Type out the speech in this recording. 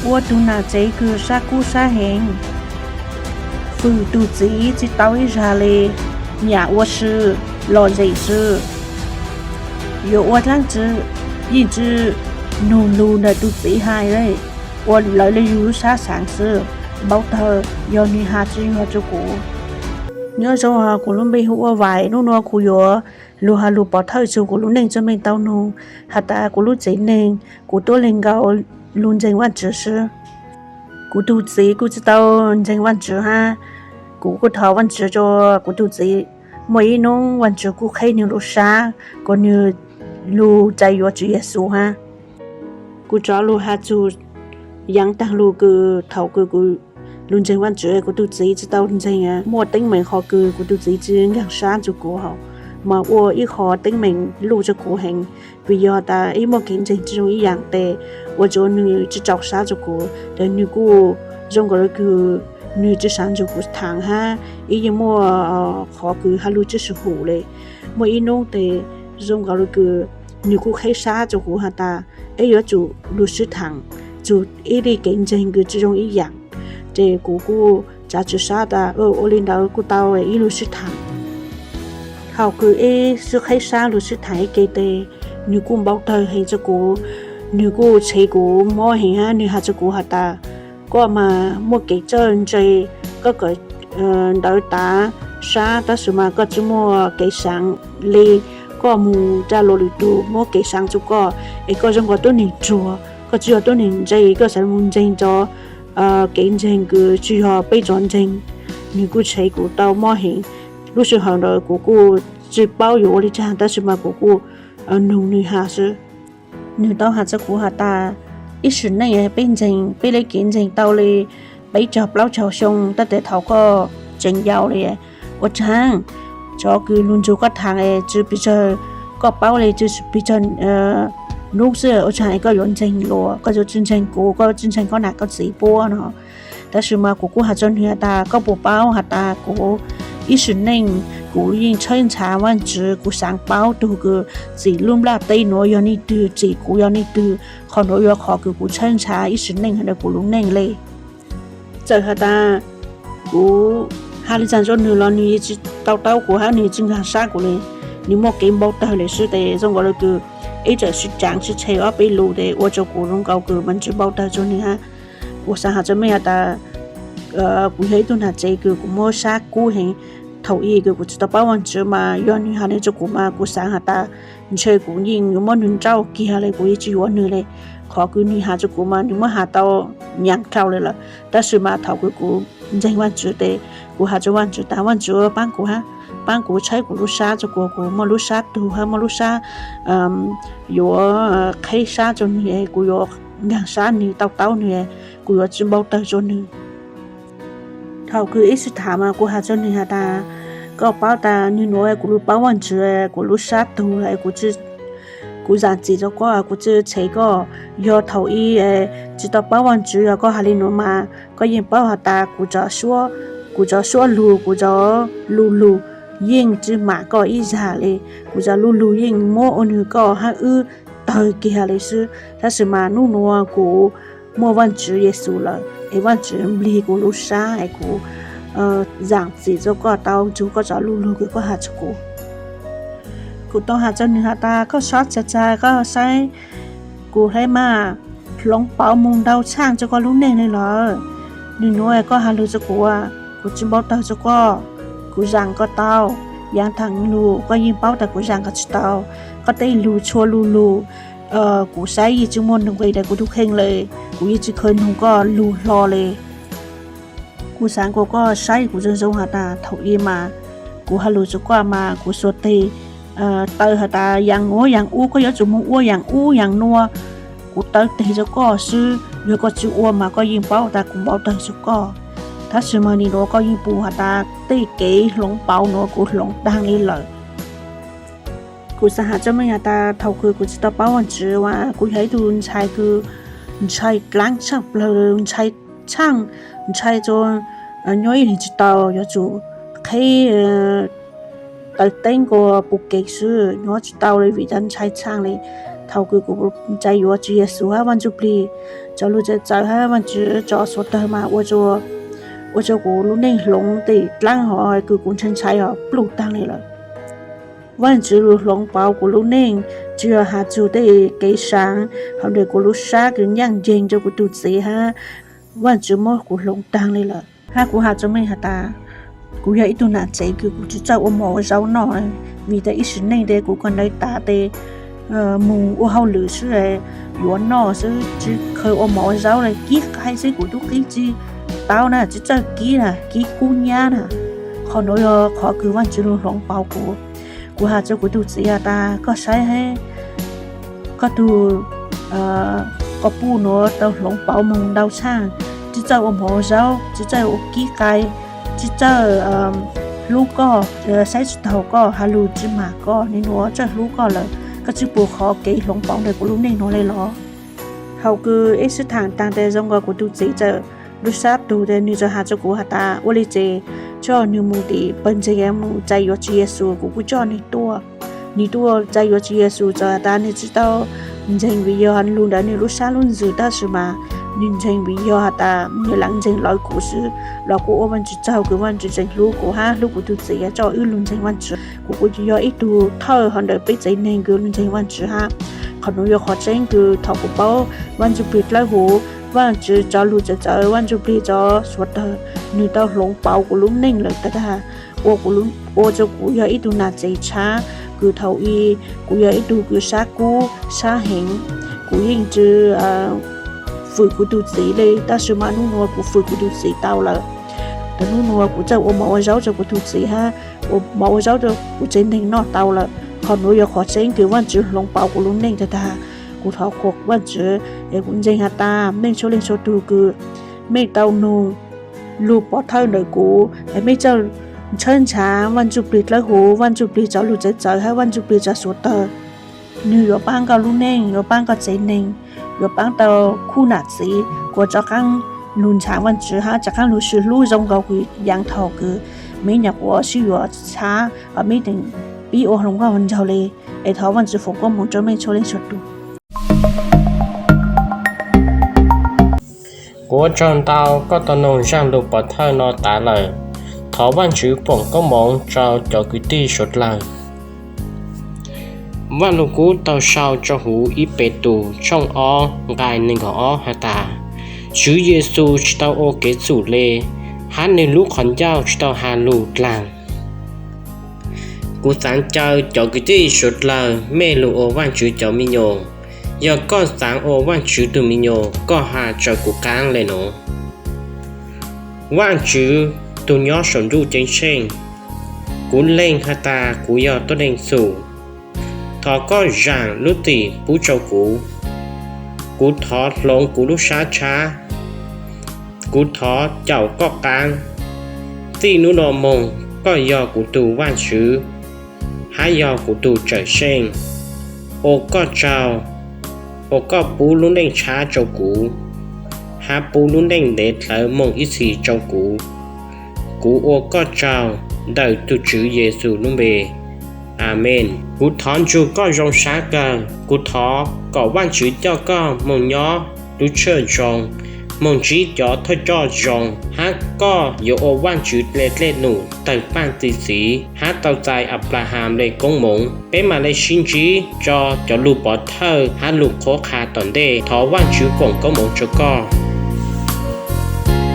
Ua tug nam tsev kws sab kub sab heev, fwm tug txiv tsi tau ib zag le, nyam ua si, lom zem xwb. Yuav ua dlaab tsi yeej tsi nug lug ntawm tug txiv hais le, ua lawv le yug lub sab xaav xwb. Npau tawg yog nwg has tsi yog rua kuv. Nyob zoo, kuv lub npe hu ua Vais. Nub nua kuv yuav lug has lug pov thawj tsua kuv lub neej txuj meej tau nug has tas kuv lub tsev neeg kuv tuab leeg nkaus lug ntseeg Vaajtswv xwb. Kuv tug txiv kuj tsi tau ntseeg Vaajtswv hab, kuv kuj thov Vaajtswv rua kuv tug txiv. Muaj ib nub Vaajtswv kuj qheb nwg lub sab kom nwg lug tsa yuav Tswv Yexus hab. Kuv rov lug has txug yaav taag lug kws thaus kws kuv lug ntseeg Vaajtswv, kuv tug txiv tsi tau ntseeg. Muaj teeb meem qhov kws kuv tug txiv tsi nkaag sab rua kuv hab, mas ua ib qho teeb meem luj rua kuv heev, vim yog tas ib muaj kev ntseeg tsi zoo ib yaam tes ua rua nwg tsi rau sab rua kuv. Tes nwg kuj zoo nkaus le kws nwg tsi xaav nrug kuv thaam hab, ib yeej muaj qhov kws has lug tsi sib hum le. Muaj ib nub tes zoo nkaus le kws nwg kuj qheb sab rua kuv has tas ib yuav tsum lug sib thaam, txug ib le kev ntseeg kws tsi zoo ib yaam. Tes kuv kuj tsav tswv sab tas ua le ntawd kuj tau, ib lug sib thaam. Thaus kws ib sib qheb sab lug sib thaam ib ke tes nwg kuj npau tawg heev rua kuv, nwg kuj tshev kuv mob heev hab nwg has rua kuv has tas koj mas muaj kev txawj ntse, koj kawm ntawv tav sab tab sis mas koj tsi muaj kev xaav le. Koj moog rua luas lwm tug muab kev xaav rua koj, es koj zoo nkaus tuab neeg ruag, koj tsi yog tuab neeg ntse, koj xaav moog ntseeg cov kev ntseeg kws tsi yog peb cov ntseeg. Nwg kuj tshev kuv tau mob heev. Lub sij hawm ntawd kuv kuj tsi paub yuav ua le caag tab sis mas kuv kuj nug nwg has xwb. Nwg tau has rua kuv has tas ib sim neej peb ntseeg, peb le kev ntseeg tau le peb caug plaub caug xyoo tab tes thaus koj tseem yau le. Ua caag cov kws lug nrug koj thaam es tsi pes tsawg, koj paub le tsi pes tsawg nub xwb, ua caag es koj yuav ntseeg luas, koj yuav tsi ntseeg kuv, koj tsi ntseeg koj nam koj txiv puab no. Tab sis mas kuv kuj has rua nwg has tas koj puas paub has tas kuv ib sim neej kuv yeej tshawb ntshav Vaajtswv, kuv xaav paub tug kws txim lub nplaj teb nuav yog leej twg, txim kuv yog leej twg. Qhov nuav yog qhov kws kuv tshawb ntshav ib sim neej hab kuv lub neej le. Txawm has tas kuv has le caag rua nwg los nwg yeej tsi tau taub kuv hab nwg yeej tsi nkaag sab kuv le. Nwg muaj kev npau tawg le xwb tes zoo nkaus le kws ib txawm sib caav sib tshev ob peb lug tes ua rua kuv zoo nkaus kws Vaajtswv npau tawg rua nwg hab. Kuv xaav has rua mej has tas kuv yog ib tug nam tsev kws kuv muaj sab kub heev. Thaus ub kws kuv tsi tau paub Vaajtswv mas yog nwg has le rua kuv mas kuv xaav has tas ntshe kuv yeej yuav muab nwg nrauj kiag le, kuv yeej tsi yuav nwg le. Qhov kws nwg has rua kuv mas nwg muab has tau nyav dlhau le lawm. Tab sis mas thaus kws kuv ntseeg Vaajtswv tes kuv has rua Vaajtswv tas Vaajtswv paab kuv hab, paab kuv tshaib kuv lub sab rua kuv, kuv muaj lub sab tug hab muaj lub sab yuav qheb sab rua nwg, kuv yuav nkaag sab nwg, tau taub nwg, kuv yuav tsi npau tawg rua nwg. Thaus kws ib sib thaam mas kuv has rua nwg has tas koj paub tas nwg nuav kuv lub paub Vaajtswv, kuv lub sab tug, kuv zaam txim rua koj, kuv tsi tshev koj. Yog thaus ub tsi tau paub Vaajtswv yog koj has le nuav mas koj yeej paub has tas kuv cov suab, kuv cov suab lug, kuv cov lu lug yeej tsi maam koj ib zag le. Kuv cov lu lug yeej muab ua nwg koj hab wb tawg kiag le xwb. Tab sis mas nub nuav kuv muaj Vaajtswv Yexus lawm es Vaajtswv nplig kuv lub sab es kuv zaam txim rua koj tau nrug koj cov lu lug kws koj has rua kuv. Kuv tau has rua nwg has tas koj sab txag txag koj saib, kuv hleb mas hloov pauv moog ntau tshaaj rua koj lub neej le lawm. Nwg nuav koj has lug rua kuv, kuv tsi npau tawg rua koj, kuv zaam koj tau. Yaav taag lug koj yeej paub tas kuv zaam koj tsi tau. Koj tej lug txhua lu lug kuv saib yeej tsi muaj nqe tas kuv tug kheej le, kuv yeej tsi kheev nug koj lug hlo le. Kuv xaav kom koj saib kuv zoo zoo has tas thaus ub mas kuv has lug rua koj mas kuv xuas teg taw has tas yaam nuav yaam ub, koj yuav tsum moog ua yaam ub yaam nuav. Kuv taw teg rua koj xwb, yog koj tsi ua mas koj yeej paub tas kuv npau tawg rua koj. Tab sis mas nwg nuav koj yeej pum has tas tej kev hloov pauv nuav kuv hloov taag le lawm. Kuv xaav has rua mej has tas thaus kws kuv tsi tau paub Vaajtswv mas kuv yog ib tug ntxhais kws ntshai dlaab tshaaj plawg, ntshai tshaaj, ntshai rua nyob ib leeg tsi tau, yuav tsum qheb taw teeb kua pum kev xwb, nyob tsi tau le vim tas ntshai tshaaj le. Thaum kws kuv txais yuav Tswv Yexus hab Vaajtswv Plig txoj lug txawv txawv hab Vaajtswv tso xuav tawg mas ua rua kuv lub neej hloov tej dlaab hov kws kuv ntshai ntshai hov pluj taag le lawm. Vaajtswv lug hloov pauv kuv lub neej, tsi yog has txug tej kev saav hauv ntawm kuv lub sab kws nyaaj nceeg rua kuv tug txiv hab Vaajtswv muab kuv hloov taag le lawm. Hab kuv has rua mej has tas, kuv yog ib tug nam tsev kws kuv tsi txawj ua mov ua zaub noj, vim tas ib sim neej tes kuv kawm ntawv tas tes moog ua hauj lwm xwb, yuav noj xwb tsi kheev ua mov ua zaub le, kib qai xwb kuv tub qib tsi paub na, tsi txawj kib na, kib kub nyab na. Qhov nuav yog qhov kws Vaajtswv lug hloov pauv kuv. Kuv has rua kuv tug txiv has tas koj saib hab, koj tug, koj puj nuav tau hloov pauv moog ntau tshaaj, tsi txawj ua mov ua zaub, tsi txawj ua kib qai, tsi txawj hlub koj, saib tsi taug koj, has lug tsi maam koj, nwg nuav txawj hlub koj lawm, koj tsi pum qhov kev hloov pauv ntawm kuv lub neej nuav le los? Hauv kws ib sib thaam taag tes zoo nkaus kuv tug txiv txawm lub sab tug tes nwg txawm has rua kuv has tas ua le ces tso nwg moog tim pawg ntseeg moog txais yuav Tswv Yexus. Kuv kuj coj nwg tuaj. Nwg tuaj txais yuav Tswv Yexus txawm has tas nwg tsi tau ntseeg vim yog lug ntawm nwg lub sab lub ntsws, tab sis mas nwg ntseeg vim yog has tas nwg lam ntseeg lawv kuv xwb los kuj ua Vaajtswv tsaug kws Vaajtswv tseem hlub kuv hab hlub kuv tug txiv coj wb lug ntseeg Vaajtswv. Kuv kuj yog ib tug thawj hov ntawm peb tsev neeg kws lug ntseeg Vaajtswv hab. Qhov nuav yog qhov tseeb kws thaum kuv paub Vaajtswv Plig dlawb huv, Vaajtswv tso lug txawv txawv, Vaajtswv Plig tso xuav tawg, nwg tau hloov pauv kuv lub neej lawm tag tag, ua ua rua kuv yog ib tug nam tsev tshab, kws thaum i kuv yog ib tug kws sab kub sab heev, kuv yeej tsi fwm kuv tug txiv le, tab sis mas nub nuav kuv fwm kuv tug txiv tau lawm. Thaum nub nuav kuv txawj ua mov ua zaub rua kuv tug txiv hab ua mov ua zaub rua kuv tsev neeg noj tau lawm. Qhov nuav yog qhov tseeb kws Vaajtswv hloov pauv kuv lub neej tag tag. Kuv thov qhuas Vaajtswv es kuv ntseeg has tas mej txhua leej txhua tug kws mej tau nug lug pov thawj ntawm kuv es mej txawj ntshawb ntshav Vaajtswv Plig dlawb huv, Vaajtswv Plig tso lug txawv txawv hab Vaajtswv Plig tso xuav tawg. Nwg yuav paab koj lub neej, yuav paab koj tsev neeg, yuav paab tau khub nam txiv kuas rov qaab lug ntshav Vaajtswv hab rov qaab lug sib hlub zoo nkaus kws yaav thaum kws meb nyuam qhuav sib yuav tshab, meb teem pib ua hluas nkauj hluas nraug le. Es thov Vaajtswv foom koob moov rua mej txhua leej txhua tug. Kuv ua tsaug ntau koj tau noog zaj lug pov thawj no tas lawm. Thov Vaajtswv foom koob moov rau cov kwv tij suav dlawg. Vaaj Lug Kub tau sau rua huv Ib Petus tshooj ob nqai neeg nkaum ob has tas, Tswv Yexus tsi tau ua kev txhum le, hab nwg lub qhov ncauj tsi tau has lug dlaag. Kuv xaav caw cov kwv tij suav dlawg mej lug ua Vaajtswv cov me nyuam. Yog koj xaav ua Vaajtswv tug me nyuam, koj has rua kuv qaab le nuav: Vaajtswv tug nyob saum ntuj ceeb tsheej, kuv lees has tas kuv yog tuab neeg txhum. Thov koj zaam lub txim pub rua kuv. Kuv thov hloov kuv lub sab tshab. Kuv thov caum koj qaab. Txij nub nuav moog koj yog kuv tug Vaajtswv hab yog kuv tug Cawmseej. Ua koj tsaug uas koj pub lub neej tshab rua kuv hab pub lub neej ntev dlawv moog ib txhis rua kuv. Kuv ua koj tsaug ntawm tug Tswv Yexus lub npe, Amees. Kuv thov nrug koj zoo sab kawg. Kuv thov kom Vaajtswv coj koj moog nyob lub tshaj zoo, moog ntsib cov thawj coj zoo, hab koj yuav ua Vaajtswv le dlej num tawg paaj txi txiv hab tau txais Anplahas le koob moov. Peb maam le sib ntsib rua cov lug pov thawj hab lug qhuab qha tom ntej. Thov Vaajtswv foom koob moov rua koj.